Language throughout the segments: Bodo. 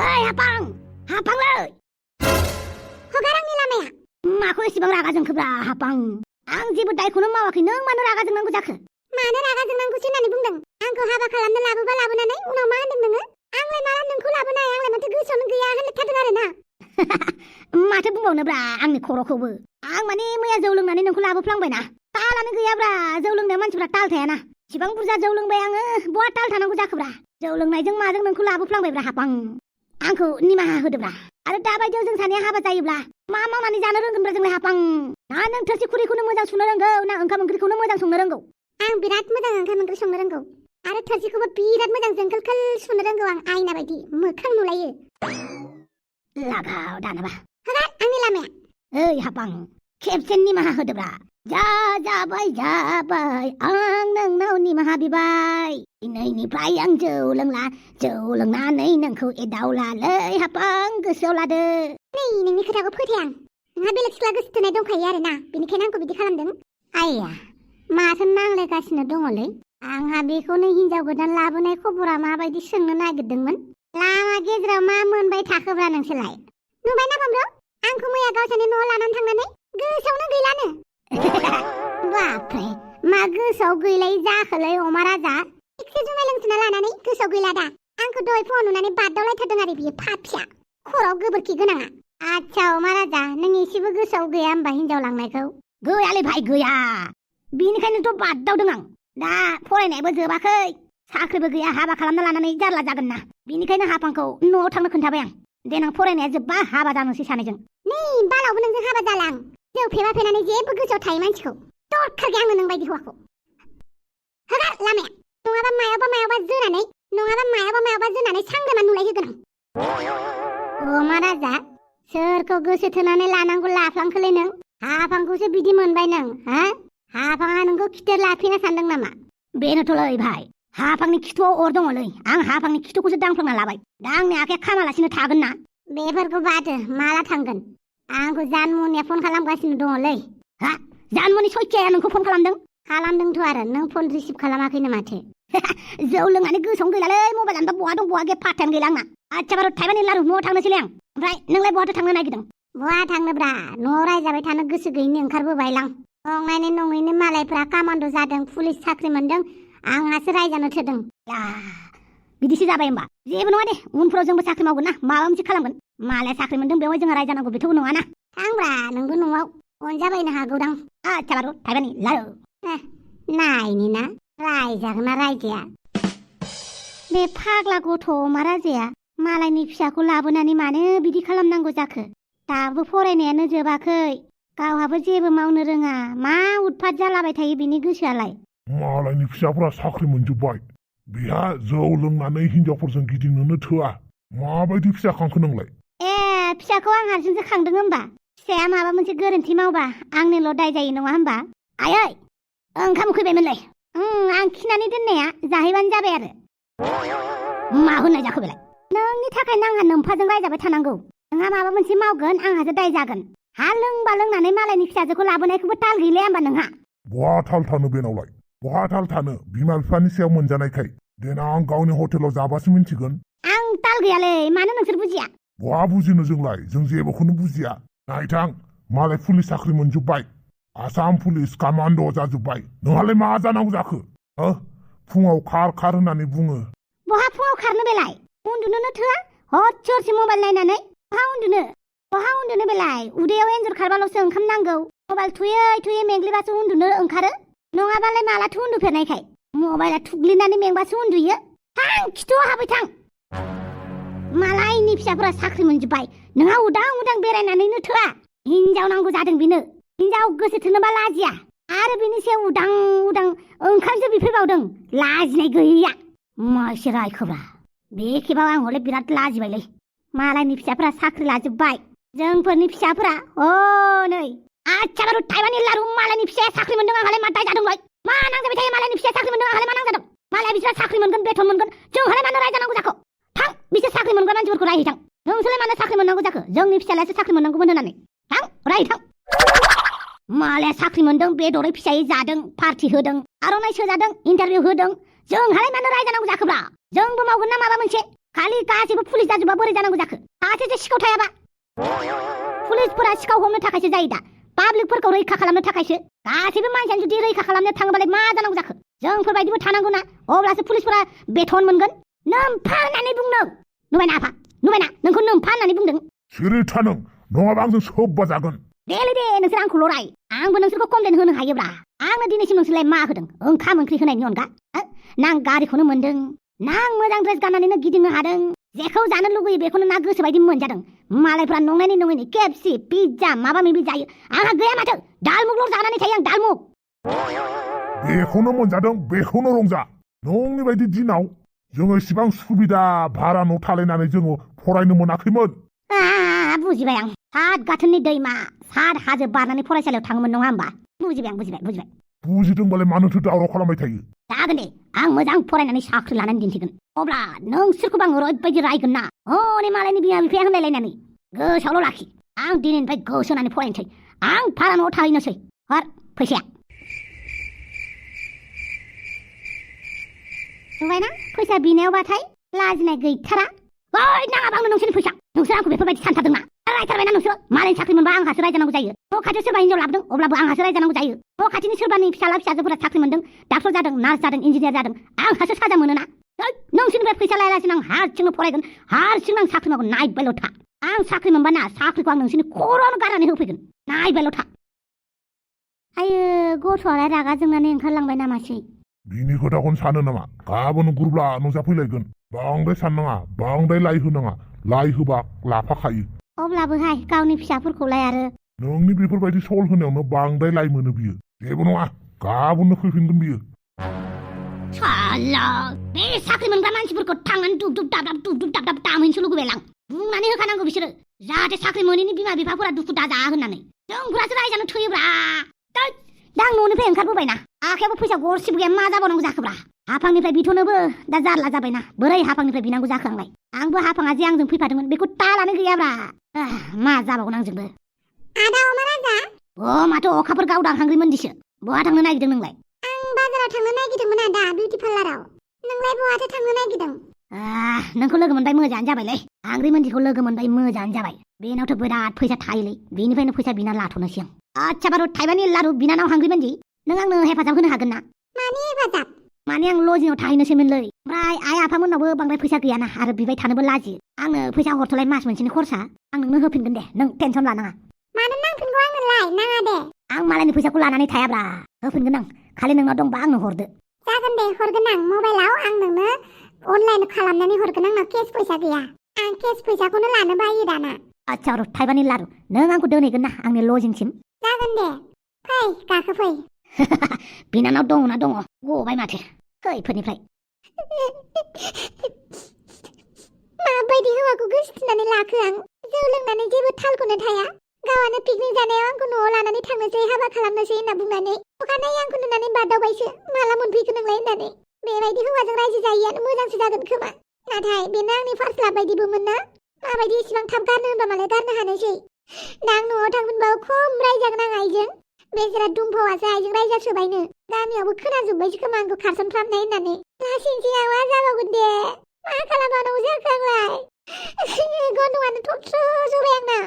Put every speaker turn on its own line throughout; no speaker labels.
हापां हापांलै
हगार आंनि लामाया
माखौ एसेबां रागा जोंखोब्रा हापां आं जेबो दायखौनो मावाखै नों मानो रागा जोंनांगौ जाखो
मानो रागा जोंनांगौसो होननानै बुंदों आंखौ हाबा खालामनो लाबोनानै उनाव मा होनदों नोङो आंलाय माला नोंखौ लाबोनाय आंलाय माथो गोसोआवनो गैया होनथारदों आरो ना
माथो बुंबावनोब्रा आंनि खर'खौबो आं माने मैया जौ लोंनानै नोंखौ लाबोफ्लांबायना तालानो गैयाब्रा जौ लोंनाय मानसिफ्रा ताल थायाना इसिबां बुरजा जौ लोंबाय आङो बहा ताल थानांगौ जाखोब्रा जौ लोंनायजों माजों नोंखौ लाबोफ्लांबायब्रा हापां आंखौ निमाहा होदोब्रा आरो दाबायदियाव जों सानैया हाबा जायोब्ला मा मावनानै जानो रोंगोनब्रा जोंलाय हापां ना नों थोरसि खुरैखौनो मोजां सुनो रोंगौ ना ओंखाम ओंख्रिखौनो मोजां संनो रोंगौ
आं बिराद मोजां ओंखाम ओंख्रि संनो रोंगौ आरो थोरसिखौबो बिराद मोजां जोंखोल सुनो रोंगौ आं आयना बायदि मोखां नुलायो
लागाव दानाबा
हगार आंनि लामाया
ओइ हापां खेबसे निमाहा होदोब्रा जाबाय आं नोंनाव निमाहा बिबाय दिनैनिफ्राय आं जौ लोंनानै नोंखौ एदावलालै हापां गोसोआव लादो
नै नोंनि खोथाखौ फोथाया आं नोंहा बेलेग सिख्ला गोसो थोनाय दंखायो आरोना बेनिखायनो आंखौ बिदि खालामदों आइया माथो नांलायगासिनो दङलै आंहा बेखौनो हिनजाव गोदान लाबोनाय खबरा माबायदि सोंनो नागिरदोंमोन लामा गेजेराव मा मोनबाय थाखोब्रा नोंसोरलाय नुबायना बमब्र आंखौ मैया गावसोरनि न'आव लानानै थांनानै गोसोआवनो गैलानो बापरे मा गोसोआव गैलाय जाखोलै अमा राजा थिगसे जुमाय लोंसोना लानानै गोसोआव गैला दा आंखौ दहाय फुङाव नुनानै बादावलायथारदों आरो बियो फाफिया खर'आव गोबोरखि गोनाङा आच्छा अमा राजा नों एसेबो गोसोआव गैया होमबा हिनजाव लांनायखौ
गैयालै भाइ गैया बेनिखायनोथ' बादावदों आं दा फरायनायाबो जोबाखै साख्रिबो गैया हाबा खालामना लानानै जारला जागोन ना बेनिखायनो हापांखौ न'आव थांनो खोन्थाबाय आं देनां फरायनाया जोब्बा हाबा जानोसै सानैजों
नै बालावबो नोंजों हाबा जाला आं जौ फेनानै जेबो गोसोआव थायो मानसिखौ दरखार गैया आंनो नों बायदि हौवाखौ हगार लामाया नङाबा मायावबा जोनानै सांग्रामा नुलायहोगोन आं अमा राजा सोरखौ गोसो थोनानै लानांगौ लाफ्लांखोलै नों हापांखौसो बिदि मोनबाय नों हा हापाङा नोंखौ खिथेर लाफिना सानदों नामा
बेनोथ'लै भाइ हापांनि खिथुआव अर दङलै आं हापांनि खिथुखौसो दांफ्लांना लाबाय दा आंनि आखाया खामालासिनो थागोन ना
बेफोरखौ बादो माला थांगोन आंखौ जानमुनिया फन खालामगासिनो दङलै
हा जानमुनि सयथिया नोंखौ फन
खालामदोंथ' आरो नों फन रिसिभ खालामाखैनो माथो
जौ लोंनानै गोसोआवनो गैलालै मबाइलानोबा बहा दं बहा गैया पात्तायानो गैला आंना आच्छा बार' थाइबानि लारु न'आव थांनोसैलै आं ओमफ्राय नोंलाय बहाथो थांनो नागिरदों
बहा थांनोब्रा न'आव रायजाबाय थानो गोसो गैयिनि ओंखारबोबायलां नंनायनि नङैनि मालायफ्रा कामान्ड' जादों पुलिस साख्रि मोनदों आंहासो रायजानो थोदों
बिदिसो जाबाय होमबा जेबो नङा दे उनफोराव जोंबो साख्रि मावगोन ना माबा मोनसे खालामगोन मालाय साख्रि मोनदों बेवहाय जोंहा रायजानांगौ बेथ' नङाना
थांब्रा नोंबो न'आव अनजाबायनो हागौदां
आच्छा बार' थाइबानि लारु
नायनि ना रायजागोन ना रायजाया बे फाग्ला गथ' अमा राजाया मालायनि फिसाखौ लाबोनानै मानो बिदि खालामनांगौ जाखो दाबो फरायनायानो जोबाखै गावहाबो जेबो मावनो रोङा मा उदपात जालाबाय थायो बिनि गोसोआलाय
मालायनि फिसाफोरा साख्रि मोनजोब्बाय बेहा जौ लोंनानै हिनजावफोरजों गिदिंनोनो थोआ माबायदि फिसा खांखो नोंलाय
फिसाखौ आं हारसिंसो खांदों होमबा फिसाया माबा मोनसे गोरोन्थि मावबा आंनोल' दाय जायो नङा होमबा
आयै ओंखाम उखैबायमोनलै
आं खिनानै दोननाया जाहैबानो जाबाय आरो
मा होननाय जाखो बेलाय
नोंनि थाखायनो आंहा नोमफाजों रायजाबाय थानांगौ नोंहा माबा मोनसे मावगोन आंहासो दाय जागोन हा लोंबा लोंनानै मालायनि फिसाजोखौ लाबोनायखौबो ताल गैलाया होमबा नोंहा
बहा ताल थानो बेनावलाय बहा ताल थानो बिमा बिफानि सायाव मोनजानायखाय देनां गावनि हटेलाव जाबासो मिन्थिगोन
आं ताल गैयालै मानो नोंसोर बुजिया
बहा बुजिनो जोंलाय जों जेबोखौनो बुजिया नायथां मालाय पुलिस साख्रि मोनजोब्बाय आसाम पुलिस कामान्ड' जाजोब्बाय नोंहालाय मा जानांगौ जाखो फुङाव खार होननानै बुङो
बहा फुङाव खारनो बेलाय उन्दुनोनो थोआ हरसे हरसे मबाइल नायनानै बहा उन्दुनो बेलाय उदैयाव एन्जर खारबाल'सो ओंखाम नांगौ मबाइल थुयै मेंग्लिबासो उन्दुनो ओंखारो नङाबालाय मालाथो उन्दुफेरनायखाय मबाइला थुग्लिनानै मेंबासो उन्दुयो थां खिथुआव हाबै थां मालायनि फिसाफोरा साख्रि मोनजोब्बाय नोंहा उदां बेरायनानैनो थोआ हिनजाव नांगौ जादों बेनो हिनजाव गोसो थोनोबा लाजिया आरो बेनि सायाव उदां ओंखामसो बिफैबावदों लाजिनाय गैया मासे रायखोब्रा बे खेबाव आं हले बिराद लाजिबायलै मालायनि फिसाफोरा साख्रि लाजोब्बाय जोंफोरनि फिसाफोरा नै आच्छा बार' थाइबानि लारु मालायनि फिसाया साख्रि मोनदों आंहालाय मा दाय जादोंलाय मा नांजाबाय थायो मालायनि फिसाया साख्रि मोनदों आंहालाय मा नांजादों मालाय बिसोरा साख्रि मोनगोन बेथन मोनगोन जोंहालाय मानो रायजानांगौ जाखो थां बिसोर साख्रि मोनग्रा मानसिफोरखौ रायहैथां नोंसोरलाय मानो साख्रि मोननांगौ जाखो जोंनि फिसालायासो साख्रि मोननांगौमोन होननानै थां रायहैथां मालाया साख्रि मोनदों बेदरै फिसायै जादों पार्टि होदों आर'नाइ सोजादों इन्टारभिउ होदों जोंहालाय मानो रायजानांगौ जाखोब्रा जोंबो मावगोन ना माबा मोनसे
खालि गासिबो पुलिस जाजोबा बोरै जानांगौ जाखो सासेसो सिखाव थायाबा पुलिसफोरा सिखाव हमनो थाखायसो जायो दा पाब्लिकफोरखौ रैखा खालामनो थाखायसो गासिबो मानसियानो जुदि रैखा खालामनो थाङोबालाय मा जानांगौ जाखो जोंफोरबायदिबो थानांगौ ना अब्लासो पुलिसफोरा बेथन मोनगोन नोमफा होननानै बुंदों नुबायना आफा नुबायना नोंखौ नोमफा होननानै बुंदों
सिरि था नों नङाबा आंजों सोबबा जागोन
देलै दे नोंसोर आंखौल' राय आंबो नोंसोरखौ कमप्लेन होनो हायोब्रा आंनो दिनैसिम नोंसोरलाय मा होदों ओंखाम ओंख्रि होनायनि अनगा नां गारिखौनो मोन्दों नां मोजां ड्रेस गाननानैनो गिदिंनो हादों जेखौ जानो लुगैयो बेखौनो ना गोसोबायदि मोनजादों मालायफ्रा नंनायनि नङैनि केएफसि पिज्जा माबा माबि जायो आंहा गैया माथो दालमुगल' जानानै थायो आं दालमुग
बेखौनो मोनजादों बेखौनो रंजा नोंनि बायदि दिनाव जोङो इसिबां सुबिदा भारा न' थालायनानै जोङो फरायनो मोनाखैमोन
बुजिबाय आं सात गाथोननि दैमा सात हाजो बारनानै फरायसालियाव थाङोमोन नङा होमबा बुजिबाय आं बुजिबाय
बुजिदोंबालाय मानोथो दावराव खालामबाय थायो
जागोन दे आं मोजां फरायनानै साख्रि लानानै दिन्थिगोन अब्ला नोंसोरखौबो आं ओरैबायदि रायगोन ना हनै मालायनि बिमा बिफाया होनलायलायनानै गोसोआवल' लाखि आं दिनैनिफ्राय गोसो होनानै फरायनोसै आं भारा न'आव थाहैनोसै हर फैसाया नुबायना फैसा बिनायावबाथाय लाजिनाय गैथारा ओइ नाङाबा आंनो नोंसोरनि फैसा नोंसोर आंखौ बेफोरबायदि सानथारदों ना रायथारबायना नोंसोर मालायनि साख्रि मोनबा आंहासो रायजानांगौ जायो न' खाथियाव सोरबा हिनजाव लाबोदों अब्लाबो आंहासो रायजानांगौ जायो न' खाथिनि सोरबानि फिसाला फिसाजोफोरा साख्रि मोनदों डाक्टर जादों नार्स जादों इन्जिनियार जादों आंहासो साजा मोनोना नोंसोरनिफ्राय फैसा लायालासिनो आं हारसिंनो फरायगोन हारसिंनो आं साख्रि मावगोन नायबायल' था आं साख्रि मोनबा ना साख्रिखौ आं नोंसोरनि खर'आवनो गारनानै होफैगोन नायबायल' था आयो गथ'आलाय रागा जोंनानै ओंखारलांबाय नामासै
बिनि खोथाखौनो सानो नामा गाबोन गुरब्ला नुजाफैलायगोन बांद्राय साननाङा बांद्राय लाइ होनाङा लाइ होबा लाफाखायो
अब्लाबोहाय गावनि फिसाफोरखौलाय आरो
नोंनि बेफोरबायदि सल होनायावनो बांद्राय लाइ मोनो बियो जेबो नङा गाबोननो फैफिनगोन बियो
साला बे साख्रि मोनग्रा मानसिफोरखौ थांनानै दुब दुब दाब दामहैनोसो लुगैबाय आं बुंनानै होखानांगौ बिसोरो जाहाथे साख्रि मोनैनि बिमा बिफाफोरा दुखु दाजा होननानै जोंफोरासो रायजानो थोयोब्रा दा आं न'निफ्राय ओंखारबोबायना आखायावबो फैसा गरसेबो गैया मा जाबावनांगौ जाखोब्रा हाफांनिफ्राय बिथ'नोबो दा जारला जाबायना बोरै हाफांनिफ्राय बिनांगौ जाखो आंलाय आंबो हाफाङा जे आंजों फैफादोंमोन बेखौ तालानो गैयाब्रा मा जाबावगोन आंजोंबो
आदा अमा राजा
माथो अखाफोर गावदां हांग्रिमोनदिसो बहा थांनो नागिरदों नोंलाय
आं बाजाराव थांनो नागिरदोंमोन आदा बिउटि पार्लाराव नोंलाय बहाथो थांनो नागिरदों
नोंखौ लोगो मोनबाय मोजाङानो जाबायलै हांग्रिमोनदिखौ लोगो मोनबाय मोजाङानो जाबाय बेनावथ' बिराद फैसा थायोलै बेनिफ्रायनो फैसा बिना लाथ'नोसै आं आच्छा बारु थाइबानि लारु बिनानाव हांग्रिमोनदि नों आंनो हेफाजाब होनो हागोन ना
मानि हेफाजाब
माने आं लजिङाव थाहैनोसैमोनलै ओमफ्राय आइ आफामोननावबो बांद्राय फैसा गैयाना आरो बिबाय थानोबो लाजियो आंनो फैसा हरथ'लाय मास मोनसेनि खरसा आं नोंनो होफिनगोन दे नों टेनसन लानाङा
मानो नांफिनगौ आंनोलाय नाङा दे
आं मालायनि फैसाखौ लानानै थायाब्रा होफिनगोन आं खालि नोंनाव दंबा आंनो हरदो
जागोन दे हरगोन आं मबाइलाव आं नोंनो अनलाइन खालामनानै हरगोन आंनाव केस फैसा गैया आं केस फैसाखौनो लानो बायो दाना
आच्छा र' थाइबानि लारु नों आंखौ दोनहैगोन ना आंनि लजिंसिम
जागोन दे फै गाखो फै
बिनानाव दङना दङ गबाय माथो खैफोदनिफ्राय
माबायदि हौवाखौ गोसोथोनानै लाखो आं जौ लोंनानै जेबो थालखौनो थाया गावआनो पिकनिक जानायाव आंखौ न'आव लानानै थांनोसै हाबा खालामनोसै होनना बुंनानै अखानायै आंखौ नुनानै बादावबायसो माला मोनफैखो नोंलाय होननानै बेबायदि हौवाजों रायजो जायैयानो मोजांसो जागोन खोमा नाथाय बेनो आंनि फार्स्ट लाभ बायदिबोमोन ना माबायदि इसिबां थाब गारनो होनबा मालाय गारनो हानोसै दा आं न'आव थांफिनबाबो खम रायजागोन आं आइजों बेजोरा दुमफावासो आइजों रायजासोबायनो गामियावबो खोनाजोब्बायसो खोमा आंखौ खारसन खालामनाय होननानै लासिंसिं आं मा जाबावगोन दे मा खालामबावनांगौ जाखो आंलाय गन्थंआनो थबस्र' जबाय आंना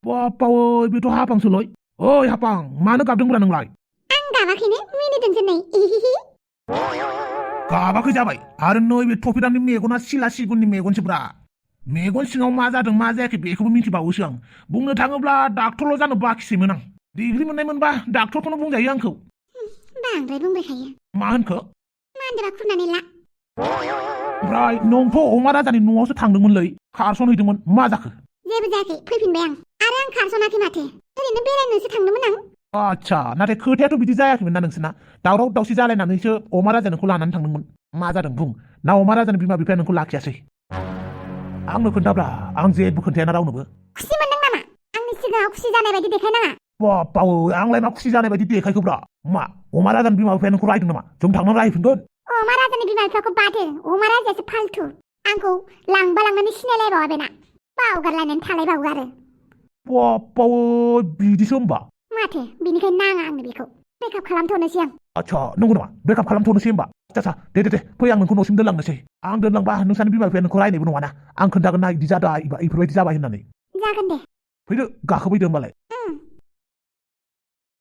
बाप्पा ओइ बेथ' हाफांसोलै ओइ हाफां मानो गाबदोंब्रा नोंलाय
आं गाबाखैनो मिनिदोंसो नै इहिहि
गाबाखै जाबाय आरो नै बे थफिदानि मेगना सिला सिगुननि मेगनसोब्रा मेगन सिङाव मा जादों मा जायाखै बेखौबो मिथिबावोसो आं बुंनो थाङोब्ला डाक्टरल' जानो बाखिसैमोन आं डिग्रि मोननाय मोनबा डाक्टरखौनो बुंजायो आंखौ
बांद्राय बुंबायखायो
मा होनखो
मानद्रा खुरनानै ला
ओमफ्राय नोंथ' अमा राजानि न'आवसो थांदोंमोनलै खारसन हैदोंमोन मा जाखो
जेबो जायाखै फैफिनबाय आं आरो आं खारसनाखै माथो ओरैनो बेरायनोसो थांदोंमोन आं
आच्छा नाथाय खोथायाथ' बिदि जायाखैमोन ना नोंसोरना दावराव दावसि जालायनानैसो अमा राजा नोंखौ लानानै थांदोंमोन मा जादों बुं ना अमा राजानि बिमा बिफाया नोंखौ लाखियासै आंनो खोन्थाब्रा आं जेबो खोन्थायाना रावनोबो
खुसि मोनदों नामा आंनि सिगाङाव खुसि जानाय बायदि देखायनाङा
बाप्पा आंलाय मा खुसि जानाय बायदि देखायखोब्रा मा अमा राजानि बिमा बिफाया नोंखौ रायदों नामा जों थांनानै रायफिनगोन
अमा राजानि बिमा बिफाखौ बादो अमा राजायासो फालथु आंखौ लांबा लांनानै सिनायलायबावा बेना बावगारलायनानै थालायबावो आरो
बाप्पा बिदिसो होमबा
माथो बिनिखायनो नाङा आंनो बेखौ
ब्रेकआप खालामथ'नोसै आं
आच्छा नंगौ नामा ब्रेकआप खालामथ'नोसै होमबा आच्छा दे फै आं नोंखौ न'सिम दोनलांनोसै आं दोनलांबा नोंसानि बिमा बिफाया नोंखौ रायनायबो नङाना आं खोन्थागोन ना इदि जादा इफोरबायदि जाबाय होननानै
जागोन दे
फैदो गाखोफैदो होमबालाय